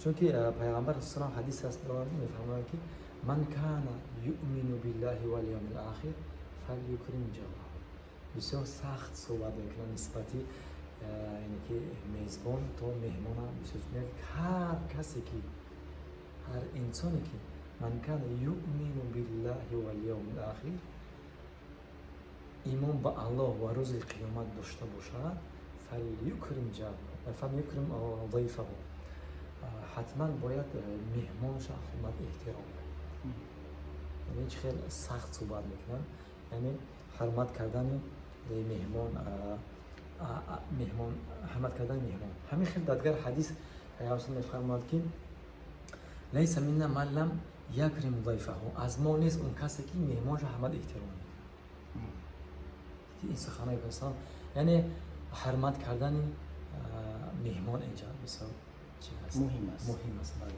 Чунки Пайғамбар салам ҳадис аст, доранд, мефармоянд, ки من كان يؤمن بالله واليوم الآخر فليكرم جاره. Бисёр сахт суҳбат мекунанд нисбати, яъне ки мезбон то меҳмона. Бисёр мегӯяд, ҳар касе ки, ҳар инсоне ки من كان يؤمن بالله واليوم الآخر, имон ба Аллоҳ ва рӯзи қиёмат дошта бошад, فليكرم جاره، فليكرم ضيفه, ҳатман бояд меҳмонша ҳурмат, эҳтиром. Яъне чӣ хел сахт суҳбат мекунанд, яъне ҳурмат кардани меҳмон, меҳмон, ҳурмат кардани меҳмон. Ҳамин хел дар дигар ҳадис Пайғамбар мефармояд, ки ليس منا من لم يكرم ضيفه, аз мо нест он касе, ки меҳмонша ҳурмат, эҳтиром мекунад. Ин суханои Пайғамбар, яъне ҳурмат кардани меҳмон инҷа бисёр чи аст? Муҳим аст. Муҳим аст, бале.